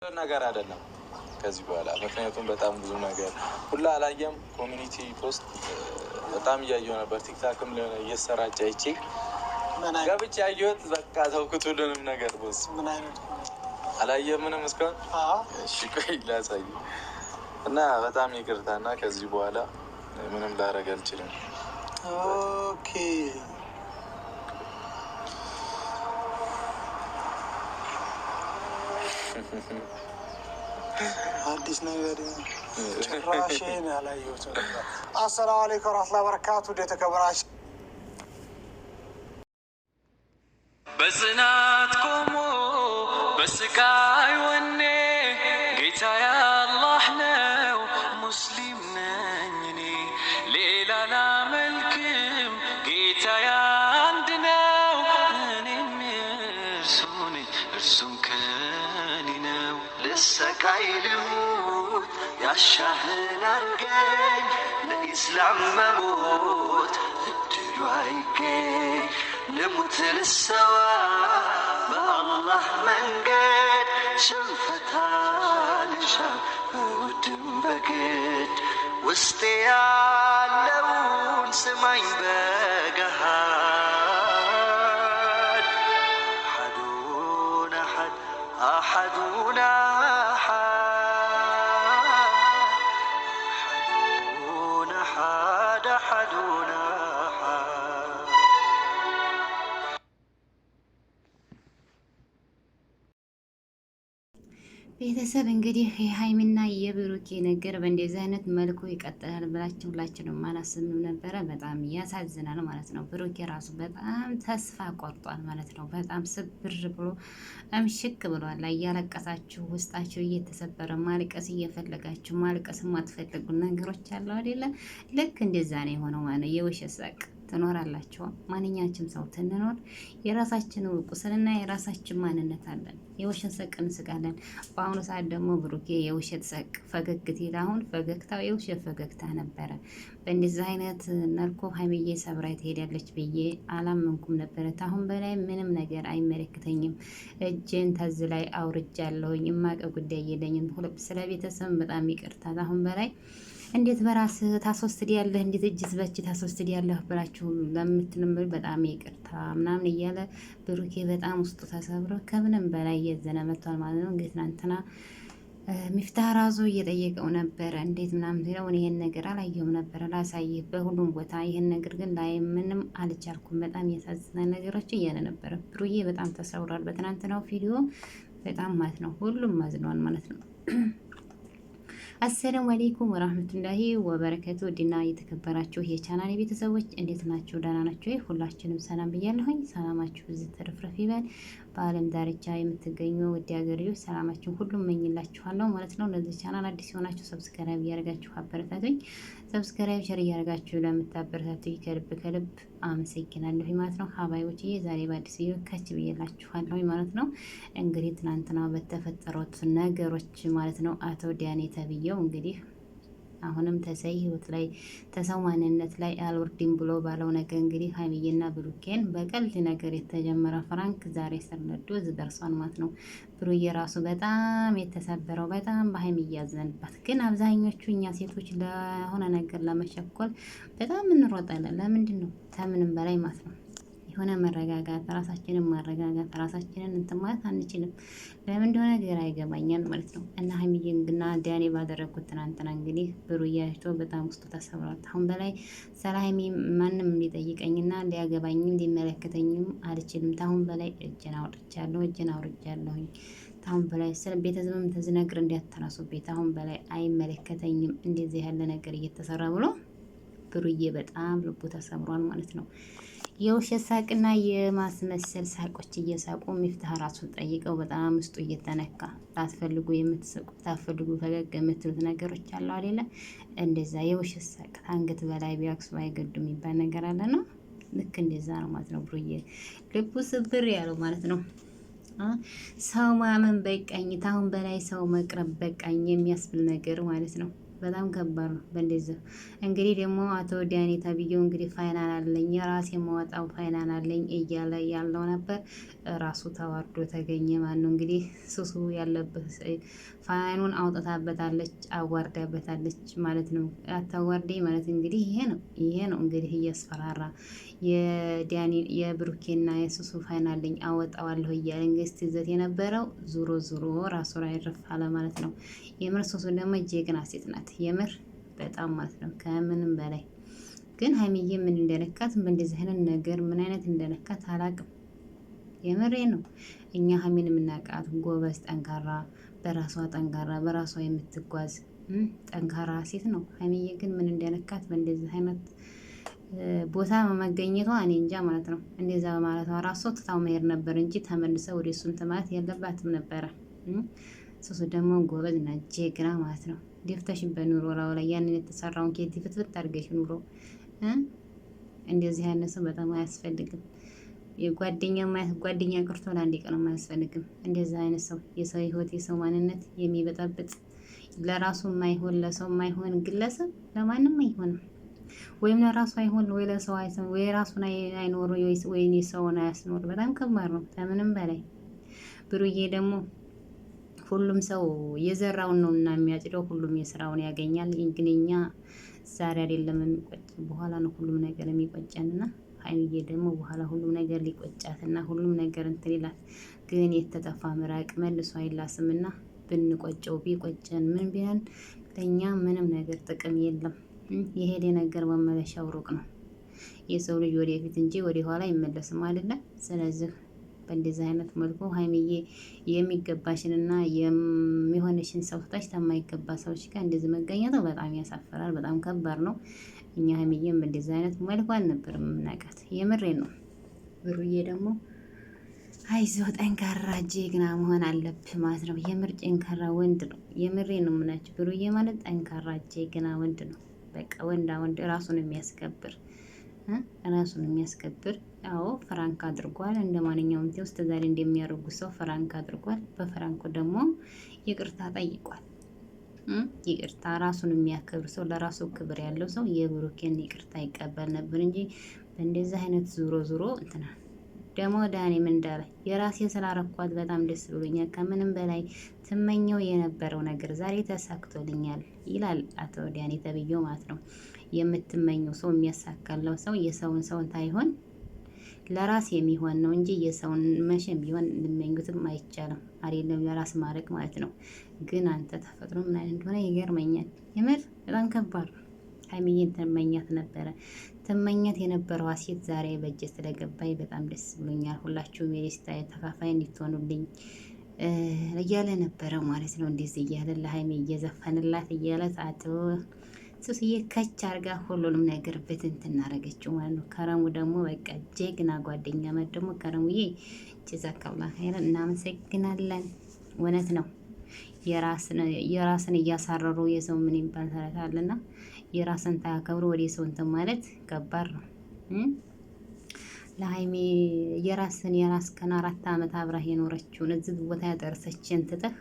ነገር አይደለም ከዚህ በኋላ፣ ምክንያቱም በጣም ብዙ ነገር ሁላ አላየም። Community post በጣም እያየሁ ነበር። TikTok ም ሊሆነ እየሰራጨ አይቼ ገብቼ ያየሁት በቃ ተውኩት ሁሉንም ነገር። Boss አላየህ ምንም እስካሁን? እሺ ቆይ ላሳይ እና በጣም ይቅርታ እና ከዚህ በኋላ ምንም ላደርግ አልችልም። Okay። አዲስ ነገር ጭራሽን አላየሁትም ነበር። አሰላሙ አለይኩም ወራህመቱላሂ ወበረካቱ። የተከበራችሁ በጽናት ቆሞ በስቃይ ወኔ ጌታ አላህ ነው፣ ሙስሊም ነኝ እኔ፣ ሌላ ላመልክም፣ ጌታ አንድ ነው። እኔም የእርሱ ነኝ፣ እርሱም ከኔ ነው። ልሰቃይ ልሙት ያሻህን አርገኝ፣ ለኢስላም መሞት እድሉ አይገኝ። ልሙት ልሰዋ በአላህ መንገድ፣ ሽንፈት አልሻም በውድም በግድ። ውስጤ ያለውን ስማኝ በገሃድ፣ አሐዱን አሐድ አሐዱን አሐድ አሐዱን አሐድ አሐዱን አሐድ። ቤተሰብ፣ እንግዲህ የሀይሚና የብሩኬ ነገር በእንደዚህ አይነት መልኩ ይቀጥላል ብላችሁ ሁላችንም አላስብም ነበረ። በጣም ያሳዝናል ማለት ነው። ብሩኬ ራሱ በጣም ተስፋ ቆርጧል ማለት ነው። በጣም ስብር ብሎ እምሽክ ብሏል። እያለቀሳችሁ ውስጣችሁ እየተሰበረ ማልቀስ እየፈለጋችሁ ማልቀስ የማትፈልጉ ነገሮች አለው አይደለ? ልክ እንደዛ ነው የሆነው ማለት ነው። የውሸት ሳቅ ትኖራላችሁ። ማንኛችም ሰው ትንኖር የራሳችን ቁስልና የራሳችን ማንነት አለን። የውሸት ሳቅ እንስቃለን። በአሁኑ ሰዓት ደግሞ ብሩኬ የውሸት ሳቅ ፈገግት ይል፣ አሁን ፈገግታው የውሸት ፈገግታ ነበረ። በእንደዚህ አይነት መልኩ ሀይሚዬ ሰብራይ ትሄዳለች ብዬ አላመንኩም ነበረ። ታሁን በላይ ምንም ነገር አይመለከተኝም። እጄን ተዝ ላይ አውርጃለሁኝ። የማውቀው ጉዳይ የለኝም። ስለ ቤተሰብ በጣም ይቅርታ። ታሁን በላይ እንዴት በራስ ታስወስድ ያለህ፣ እንዴት እጅ በእጅ ታስወስድ ያለህ ብላችሁ ለምትልም በጣም ይቅርታ ምናምን እያለ ብሩኬ በጣም ውስጡ ተሰብሮ ከምንም በላይ እየዘነ መጥቷል ማለት ነው። እንግዲህ ትናንትና ሚፍታህ ራሱ እየጠየቀው ነበረ፣ እንዴት ምናምን ሲለው እኔ ይሄን ነገር አላየሁም ነበረ፣ ላሳይህ በሁሉም ቦታ፣ ይሄን ነገር ግን ላይ ምንም አልቻልኩም፣ በጣም ያሳዝናል ነገሮች እያለ ነበረ። ብሩዬ በጣም ተሰብሯል በትናንትናው ቪዲዮ በጣም ማለት ነው። ሁሉም አዝኗል ማለት ነው። አሰላሙ አለይኩም ወራህመቱላሂ ወበረከቱ። ውድና የተከበራችሁ የቻናል ቤተሰቦች እንዴት ናችሁ? ደህና ናችሁ? ሁላችንም ሰላም ብያለሁኝ። ሰላማችሁ ብዙ ትርፍርፍ ይበል። በዓለም ዳርቻ የምትገኙ ውድ ሀገር ልጆች ሰላማችሁን ሁሉም እመኝላችኋለሁ ማለት ነው። ለዚህ ቻናል አዲስ የሆናችሁ subscribe እያደረጋችሁ አበረታቱኝ። Subscribe፣ share እያደረጋችሁ ለምታበረታቱኝ ከልብ ከልብ አመሰግናለሁ ማለት ነው። ሀባይቦችዬ፣ ዛሬ በአዲስ ቪዲዮ ከች ብዬላችኋለሁ ማለት ነው። እንግዲህ ትናንትና በተፈጠሩት ነገሮች ማለት ነው፣ አቶ ዲያኔ ተብዬው እንግዲህ አሁንም ተሰይ ህይወት ላይ ተሰው ማንነት ላይ አልወርድም ብሎ ባለው ነገር እንግዲህ ሀይሚዬና ብሩኬን በቀልድ ነገር የተጀመረ prank ዛሬ ስር ነዶ እዚህ ደርሷል ማለት ነው። ብሩዬ ራሱ በጣም የተሰበረው በጣም በሀይሚ እያዘንባት፣ ግን አብዛኞቹ እኛ ሴቶች ለሆነ ነገር ለመቸኮል በጣም እንሮጣለን። ለምንድን ነው? ከምንም በላይ ማለት ነው የሆነ መረጋጋት፣ ራሳችንን ማረጋጋት፣ ራሳችንን እንትን ማለት አንችልም። ለምን እንደሆነ ግራ ይገባኛል ማለት ነው። እና ሀይሚዬን ግና ዳኔ ባደረግኩት ትናንትና እንግዲህ ብሩዬ አይቶ በጣም ውስጡ ተሰብሯል። አሁን በላይ ስለ ሀይሚ ማንም ሊጠይቀኝና ሊያገባኝም ሊመለከተኝም አልችልም። ታሁን በላይ እጄን አውጥቻለሁ፣ እጄን አውርጃለሁኝ። ታሁን በላይ ስለ ቤተሰብም ተዝነግር እንዲያተራሱቤት አሁን በላይ አይመለከተኝም እንደዚህ ያለ ነገር እየተሰራ ብሎ ብሩዬ በጣም ልቡ ተሰብሯል ማለት ነው። የውሸት ሳቅና የማስመሰል ሳቆች እየሳቁ ሚፍታህ ራሱን ጠይቀው በጣም ውስጡ እየተነካ፣ ታስፈልጉ የምትስቁ ታስፈልጉ ፈገግ የምትሉት ነገሮች አለው አይደለ? እንደዛ የውሸት ሳቅ ከአንገት በላይ ቢያክሱ አይገዱ የሚባል ነገር አለ ነው። ልክ እንደዛ ነው ማለት ነው። ብሩዬ ልቡ ስብር ያለው ማለት ነው። ሰው ማመን በቃኝ፣ ታሁን በላይ ሰው መቅረብ በቃኝ የሚያስብል ነገር ማለት ነው። በጣም ከባድ ነው። በእንደዚህ እንግዲህ ደግሞ አቶ ዳኒ ተብዬው እንግዲህ ፋይናል አለኝ፣ የራሴ የማወጣው ፋይናል አለኝ እያለ ያለው ነበር። ራሱ ተዋርዶ ተገኘ። ማን ነው እንግዲህ ሱሱ ያለበት ፋይኑን አውጥታበታለች፣ አዋርዳበታለች ማለት ነው። አታዋርዴ ማለት እንግዲህ ይሄ ነው። ይሄ ነው እንግዲህ እያስፈራራ የዳኒ የብሩኬና የሱሱ ፋይናል አለኝ አወጣዋለሁ እያለ እንግዲህ ስትዘት የነበረው ዙሮ ዙሮ ራሱ ላይ ረፍ አለ ማለት ነው። የምር ሱሱ ደግሞ ጀግና ሴት ናት። የምር በጣም ማለት ነው ከምንም በላይ። ግን ሀይሚዬ ምን እንደነካት፣ በእንደዚህ አይነት ነገር ምን አይነት እንደነካት አላቅም። የምሬ ነው። እኛ ሀይሚን የምናውቃት ጎበዝ፣ ጠንካራ፣ በራሷ ጠንካራ፣ በራሷ የምትጓዝ ጠንካራ ሴት ነው። ሀይሚዬ ግን ምን እንደነካት በእንደዚህ አይነት ቦታ መገኘቷ እኔ እንጃ ማለት ነው። እንደዛ በማለቷ ራሷ ትታው መሄድ ነበር እንጂ ተመልሰ ወደ እሱ እንትን ማለት የለባትም ነበረ። ሱሱ ደግሞ ጎበዝ እና ጀግና ማለት ነው። ደፍተሽበት ኑሮ ላው ላይ ያንን የተሰራውን ኬት ፍትፍት አድርገሽ ኑሮ። እንደዚህ አይነት ሰው በጣም አያስፈልግም። የጓደኛ ጓደኛ ቀርቶ ለአንድ ቀን አያስፈልግም። እንደዚህ አይነት ሰው የሰው ህይወት፣ የሰው ማንነት የሚበጠብጥ፣ ለራሱ የማይሆን፣ ለሰው የማይሆን ግለሰብ ለማንም አይሆንም። ወይም ለራሱ አይሆን ወይ ለሰው አይሆን ወይ ራሱን አይኖር ወይ ሰውን አያስኖር። በጣም ከባድ ነው ከምንም በላይ። ብሩዬ ደግሞ ሁሉም ሰው የዘራውን ነው እና የሚያጭደው፣ ሁሉም የስራውን ያገኛል። ግን እኛ ዛሬ አይደለም የሚቆጭ፣ በኋላ ነው ሁሉም ነገር የሚቆጨንና ሀይሚዬ ደግሞ በኋላ ሁሉም ነገር ሊቆጫትና ሁሉም ነገር እንትን ይላት። ግን የተተፋ ምራቅ መልሶ አይላስምና ብንቆጨው ቢቆጨን ምን ቢለን ለእኛ ምንም ነገር ጥቅም የለም። የሄደ ነገር መመለሻው ሩቅ ነው። የሰው ልጅ ወደፊት እንጂ ወደ ኋላ አይመለስም አይደለ? ስለዚህ በእንደዚህ አይነት መልኩ ሀይሚዬ የሚገባሽንና የሚሆንሽን ሰው ትተሽ ከማይገባ ሰዎች ጋር እንደዚህ መገኘቱ በጣም ያሳፍራል። በጣም ከባድ ነው። እኛ ሀይሚዬም በእንደዚህ አይነት መልኩ አልነበርም የምናውቃት። የምሬ ነው። ብሩዬ ደግሞ አይዞህ፣ ጠንካራ ጀግና መሆን አለብህ ማለት ነው። የምር ጠንካራ ወንድ ነው። የምሬ ነው የምላችሁ። ብሩዬ ማለት ጠንካራ ጀግና ወንድ ነው። በቃ ወንዳ ወንድ፣ ራሱን የሚያስከብር፣ ራሱን የሚያስከብር። አዎ prank አድርጓል። እንደ ማንኛውም ውስጥ ዛሬ እንደሚያደርጉ ሰው prank አድርጓል። በ prank ኡ ደግሞ ይቅርታ ጠይቋል። ይቅርታ ራሱን የሚያከብር ሰው፣ ለራሱ ክብር ያለው ሰው የብሩኬን ይቅርታ ይቀበል ነበር እንጂ በእንደዚህ አይነት ዙሮ ዙሮ እንትና ደግሞ ዳኒ ምን እንዳለ፣ የራሴ ስላረኳት በጣም ደስ ብሎኛል። ከምንም በላይ ትመኘው የነበረው ነገር ዛሬ ተሳክቶልኛል ይላል አቶ ዳኒ ተብዬው ማለት ነው። የምትመኘው ሰው የሚያሳካለው ሰው የሰውን ሰውን ታይሆን ለራስ የሚሆን ነው እንጂ የሰውን መቼም ቢሆን ልመኙትም አይቻልም። አይደለም ለራስ ማድረግ ማለት ነው። ግን አንተ ተፈጥሮ ምን አይነት እንደሆነ ይገርመኛል። የምር በጣም ከባድ ነው። ሀይሚዬን ትመኛት ነበረ። ትመኛት የነበረዋ ሴት ዛሬ በእጄ ስለገባኝ በጣም ደስ ብሎኛል። ሁላችሁም የደስታ ተካፋይ እንድትሆኑልኝ እያለ ነበረ ማለት ነው። እንደዚህ እያለ ለሀይሚ እየዘፈንላት እያለ አቶ ሱስዬ ከች አርጋ ሁሉንም ነገር ብትንትን አረገችው ማለት ነው። ከረሙ ደግሞ በቃ ጀግና ጓደኛ መት ደግሞ ከረሙዬ ጀዛከላህ ኸይረን፣ እናመሰግናለን። እውነት ነው። የራስን እያሳረሩ የሰው ምን ይባል ተረት አለና የራስን ታያከብሩ ወደ ሰው እንትን ማለት ከባድ ነው። ለሀይሜ የራስን የራስ ከን 4 ዓመት አብራህ የኖረችውን፣ እዚህ ቦታ ያደረሰችን ትተህ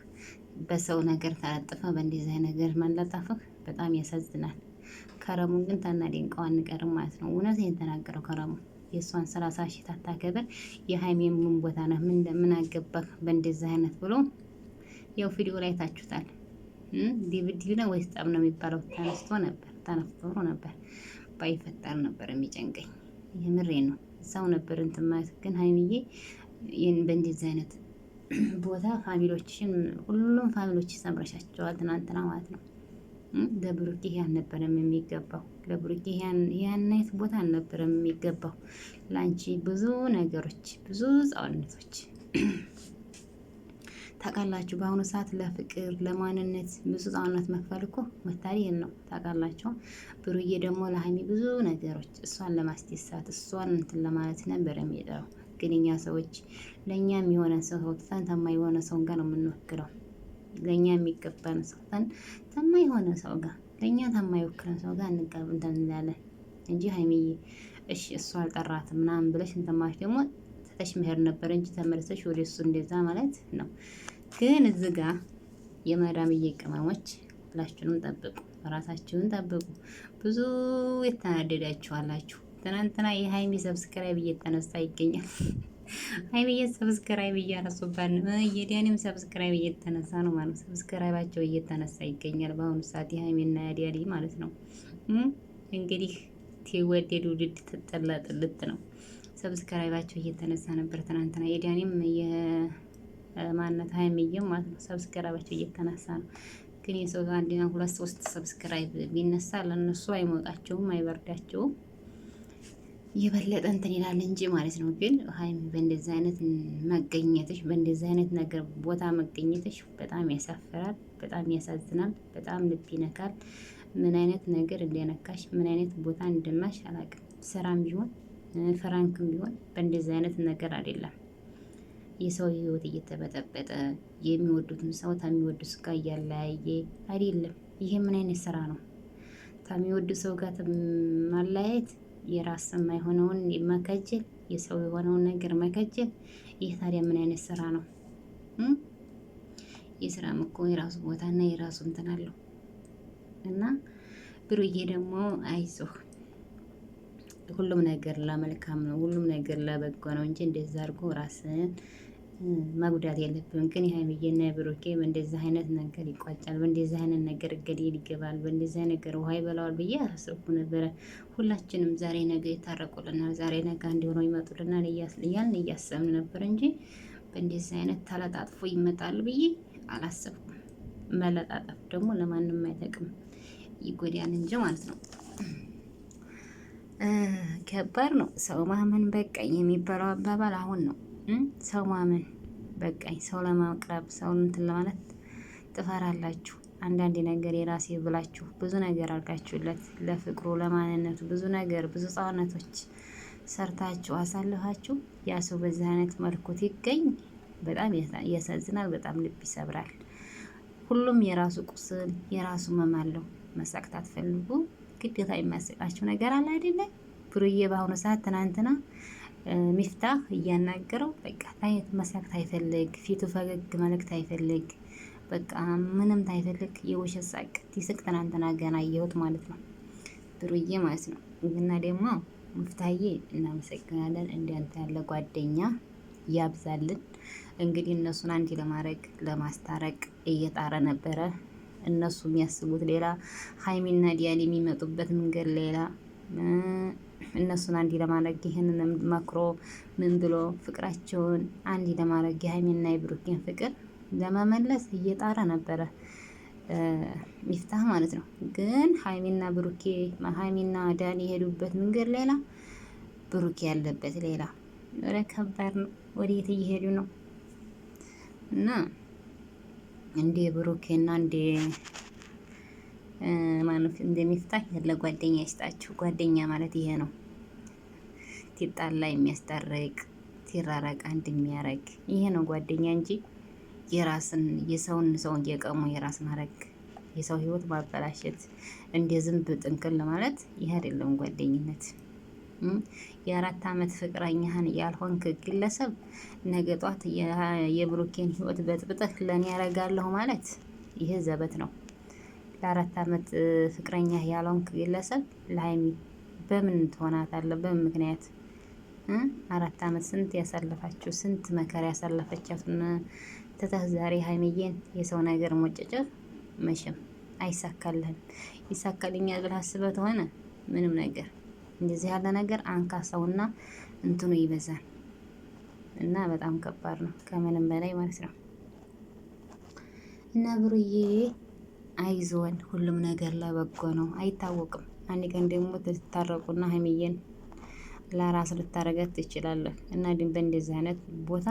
በሰው ነገር ተለጥፈ በእንደዚህ ነገር መለጠፍህ በጣም ያሳዝናል። ከረሙን ግን ታናደንቀው አንቀርም ማለት ነው። እውነት የተናገረው ከረሙ የእሷን 30,000 ታታከብር የሀይሜ ምን ቦታ ነህ? ምን አገባህ በእንደዚህ አይነት ብሎ ያው ቪዲዮ ላይ ታችሁታል። ድብድብ ነው ወይስ ጠብ ነው የሚባለው? ተነስቶ ነበር፣ ተነፍቶ ነበር። ባይፈጠር ነበር የሚጨንቀኝ። የምሬ ነው። እዛው ነበር እንትን ማለት። ግን ሀይሚዬ በእንደዚህ አይነት ቦታ family ዎችሽን፣ ሁሉም family ዎች ሰምረሻቸዋል ትናንትና ማለት ነው። ለብሩኬ ይሄ አልነበረም የሚገባው። ለብሩኬ ያን አይነት ቦታ አልነበረም የሚገባው። ለአንቺ ብዙ ነገሮች፣ ብዙ ጻውነቶች ታውቃላችሁ። በአሁኑ ሰዓት ለፍቅር፣ ለማንነት ብዙ ጻውነት መክፈል እኮ መታደል ነው። ታውቃላችሁ። ብሩዬ ደግሞ ለሀይሚ ብዙ ነገሮች እሷን ለማስደሳት፣ እሷን እንትን ለማለት ነበር የሚጥረው። ግን እኛ ሰዎች ለእኛ የሚሆነን ሰው ትተን ተማይሆነ ሰው ጋር ነው የምንወክለው። ለእኛ የሚገባን ሰው ትተን ተማይሆነ ሰው ጋር፣ ለእኛ ተማይወክለን ሰው ጋር እንጋብ እንትን እንላለን እንጂ ሀይሚዬ እሺ እሱ አልጠራትም ምናምን ብለሽ እንትን ማለት ደግሞ ትተሽ መሄድ ነበር እንጂ ተመልሰሽ ወደ እሱ እንደዛ ማለት ነው። ግን እዚህ ጋ የመዳምዬ ቅመሞች ሁላችሁንም ጠብቁ። ራሳችሁን ጠብቁ። ብዙ የተናደዳችኋላችሁ። ትናንትና የሀይሚ subscribe እየተነሳ ይገኛል። ሀይሚዬ subscribe እያነሱባት ነው። የዲያኒም subscribe እየተነሳ ነው ማለት ነው። Subscribe ኣቸው እየተነሳ ይገኛል በአሁኑ ሰዓት የሀይሚና የዲያኒ ማለት ነው። እንግዲህ ትወደድ ውድድ ትጠላ ጥልት ነው። Subscribe ኣቸው እየተነሳ ነበር ትናንትና የዲያኒም የማነት ሀይሚዬም ማለት ነው። Subscribe ኣቸው እየተነሳ ነው። ግን የሰው አንድ ሁለት ሶስት subscribe ቢነሳ ለእነሱ አይሞቃቸውም፣ አይበርዳቸውም። የበለጠ እንትን ይላል እንጂ ማለት ነው። ግን ሀይሚ በእንደዚህ አይነት መገኘትሽ፣ በእንደዚህ አይነት ነገር ቦታ መገኘትሽ በጣም ያሳፍራል፣ በጣም ያሳዝናል፣ በጣም ልብ ይነካል። ምን አይነት ነገር እንደነካሽ፣ ምን አይነት ቦታ እንደማሽ አላውቅም። ስራም ቢሆን prank ም ቢሆን በእንደዚህ አይነት ነገር አይደለም። የሰው ህይወት እየተበጠበጠ የሚወዱትን ሰው ከሚወዱት ጋር እያለያየ አይደለም። ይሄ ምን አይነት ስራ ነው? ከሚወዱ ሰው ጋር ማለያየት፣ የራስ የማይሆነውን መከጀል፣ የሰው የሆነውን ነገር መከጀል። ይህ ታዲያ ምን አይነት ስራ ነው? የስራም እኮ የራሱ ቦታና የራሱ እንትን አለው። እና ብሩዬ ደግሞ አይዞህ፣ ሁሉም ነገር ለመልካም ነው፣ ሁሉም ነገር ለበጎ ነው እንጂ እንደዛ አድርጎ ራስን መጉዳት የለብም። ግን የሀይሚዬና የብሩኬ በእንደዚህ አይነት ነገር ይቋጫል፣ በእንደዚህ አይነት ነገር ገደል ይገባል፣ በእንደዚህ አይነት ነገር ውሃ ይበላዋል ብዬ አላሰብኩ ነበረ። ሁላችንም ዛሬ ነገ ይታረቁልናል፣ ዛሬ ነገ አንድ ሆነው ይመጡልናል እያልን እያሰብን ነበር እንጂ በእንደዚህ አይነት ተለጣጥፎ ይመጣል ብዬ አላሰብኩም። መለጣጠፍ ደግሞ ለማንም አይጠቅም፣ ይጎዳል እንጂ ማለት ነው። ከባድ ነው። ሰው ማመን በቃኝ የሚባለው አባባል አሁን ነው። ሰው ማመን በቃኝ፣ ሰው ለማቅረብ ሰው እንትን ለማለት ትፈራላችሁ። አንዳንድ ነገር የራሴ ብላችሁ ብዙ ነገር አድርጋችሁለት ለፍቅሩ ለማንነቱ ብዙ ነገር ብዙ ጻውነቶች ሰርታችሁ አሳልፋችሁ ያ ሰው በዚህ አይነት መልኩ ይገኝ በጣም ያሳዝናል። በጣም ልብ ይሰብራል። ሁሉም የራሱ ቁስል የራሱ ህመም አለው። መሳቅ አትፈልጉ፣ ግዴታ የሚያስቃችሁ ነገር አለ አይደለ? ብሩዬ በአሁኑ ሰዓት ትናንትና ሚፍታህ እያናገረው በቃ ታየት መሳቅ ታይፈልግ፣ ፊቱ ፈገግ መልእክት አይፈልግ፣ በቃ ምንም ታይፈልግ፣ የውሸት ሳቅ ሲስቅ ትናንትና ገና አየሁት ማለት ነው፣ ብሩዬ ማለት ነው። እና ደግሞ ሚፍታዬ እናመሰግናለን። እንዲያንተ ያለ ጓደኛ ያብዛልን። እንግዲህ እነሱን አንድ ለማድረግ ለማስታረቅ እየጣረ ነበረ። እነሱ የሚያስቡት ሌላ፣ ሀይሚና ዲያን የሚመጡበት መንገድ ሌላ። እነሱን አንድ ለማድረግ ይህንን መክሮ ምን ብሎ ፍቅራቸውን አንድ ለማድረግ የሀይሚና የብሩኬን ፍቅር ለመመለስ እየጣረ ነበረ ሚፍታህ ማለት ነው። ግን ሀይሚና ብሩኬ ሀይሚና ዳኒ የሄዱበት መንገድ ሌላ፣ ብሩኬ ያለበት ሌላ። ወደ ከባድ ነው። ወዴት እየሄዱ ነው? እና እንደ ብሩኬና እንደ ማነው እንደሚፍታህ ያለ ጓደኛ ይስጣችሁ። ጓደኛ ማለት ይሄ ነው። ሲጣላ የሚያስታርቅ፣ ሲራራቅ አንድ የሚያረግ ይሄ ነው ጓደኛ እንጂ የራስን የሰውን ሰውን እየቀሙ የራስ ማድረግ፣ የሰው ህይወት ማበላሸት፣ እንደ ዝንብ ጥንቅል ማለት ይሄ አይደለም ጓደኝነት። የ4 አመት ፍቅረኛህን ያልሆንክ ግለሰብ ነገ ጧት የብሩኬን ህይወት በጥብጠህ ለእኔ ያረጋለሁ ማለት ይሄ ዘበት ነው። ለ4 አመት ፍቅረኛ ያልሆንክ ግለሰብ ለሀይሚ በምን ትሆናታለህ? በምን ምክንያት? 4 አመት ስንት ያሳለፋችሁ ስንት መከራ ያሳለፈቻትን ትተህ ዛሬ ሀይሚዬን የሰው ነገር ሞጨጨፍ መቼም አይሳካልህም። ይሳካልኛል ብለህ አስበህ ተሆነ ምንም ነገር እንደዚህ ያለ ነገር አንካሳውና እንትኑ ይበዛል እና በጣም ከባድ ነው ከምንም በላይ ማለት ነው። እና ብሩዬ አይዞን፣ ሁሉም ነገር ለበጎ ነው። አይታወቅም። አንድ ቀን ደግሞ ትታረቁና ሀይሚዬን ለራስ ልታረጋት ትችላለህ። እና ግን በእንደዚህ አይነት ቦታ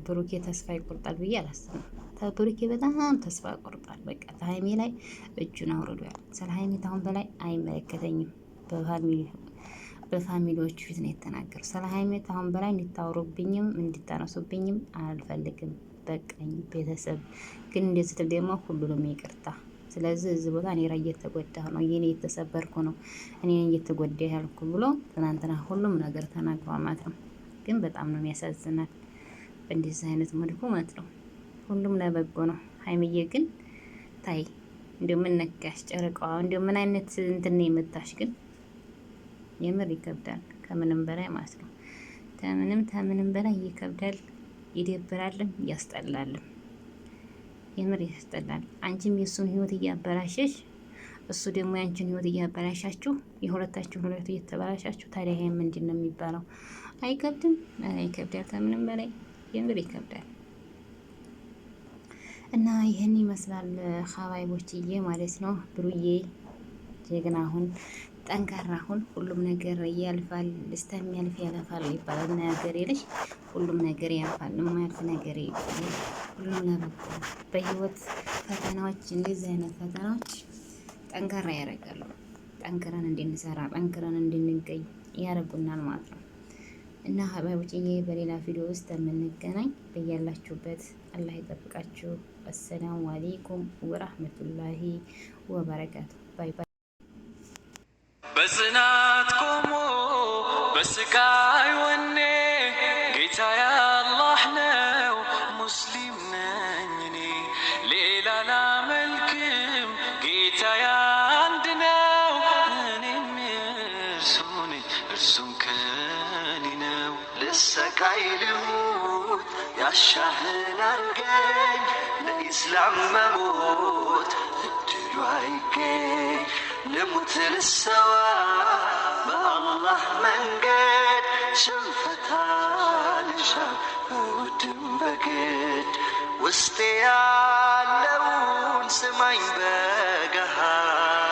ብሩኬ ተስፋ ይቆርጣል ብዬ አላስብም። ብሩኬ በጣም ተስፋ ቆርጧል። በቃ ሀይሚ ላይ እጁን አውርዷል። ስለ ሀይሚ ታሁን በላይ አይመለከተኝም። በ family ዎቹ ፊት ነው የተናገሩ። ስለ ሀይሚ ታሁን በላይ እንድታወሩብኝም እንድታነሱብኝም አልፈልግም። በቃኝ ቤተሰብ ግን እንደዚህ ትል ደግሞ ሁሉንም ይቅርታ። ስለዚህ እዚህ ቦታ እኔ ራ እየተጎዳሁ ነው፣ እኔ እየተሰበርኩ ነው፣ እኔ እየተጎዳ ያልኩ ብሎ ትናንትና ሁሉም ነገር ተናግሯል ማለት ነው። ግን በጣም ነው የሚያሳዝናል በእንደዚህ አይነት መልኩ ማለት ነው። ሁሉም ለበጎ ነው። ሀይሚዬ ግን ታይ እንዲሁ ምን ነካሽ ጨረቃዋ? እንዲሁ ምን አይነት እንትን ነው የመታሽ? ግን የምር ይከብዳል፣ ከምንም በላይ ማለት ነው። ተምንም ተምንም በላይ ይከብዳል፣ ይደብራልም፣ ያስጠላልም። የምር ያስጠላል። አንቺም የእሱን ህይወት እያበላሸሽ እሱ ደግሞ ያንቺን ህይወት እያበላሻችሁ የሁለታችሁን ህይወት እየተበላሻችሁ፣ ታዲያ ይሄ ምንድን ነው የሚባለው? አይከብድም? ይከብዳል። ከምንም በላይ የምር ይከብዳል። እና ይህን ይመስላል ሀባይቦችዬ ማለት ነው። ብሩዬ ጀግና ሁን፣ ጠንካራ ሁን። ሁሉም ነገር ያልፋል፣ እስከሚያልፍ ያለፋል ይባላል። ነገር የለሽ ሁሉም ነገር ያልፋል፣ የማያልፍ ነገር የለም። ሁሉም ለበጎ። በህይወት ፈተናዎች፣ እንደዚህ አይነት ፈተናዎች ጠንካራ ያደርጋሉ። ጠንክረን እንድንሰራ ጠንክረን እንድንገኝ ያደርጉናል ማለት ነው። እና ሀባይቦችዬ በሌላ ቪዲዮ ውስጥ የምንገናኝ፣ በያላችሁበት አላህ ይጠብቃችሁ። አሰላሙ አሌይኩም ወራህመቱላሂ ወበረካቱ። Bye bye። በጽናት ቆሞ በስቃይ ወኔ ጌታዬ አላህ ነው፣ ሙስሊም ነኝ እኔ ሌላ ላመልክም፣ ጌታዬ አንድ ነው፣ እኔም የእርሱ ነኝ እርሱም ከኔ ነው። ልሰቃይ ልሙት ያሻህን አርገኝ፣ ለኢስላም መሞት እድሉ አይገኝ። ልሙት ልሰዋ በአላህ መንገድ፣ ሽንፈት አልሻም ብውድም በግድ። ውስጤ ያለውን ስማኝ በገሃድ።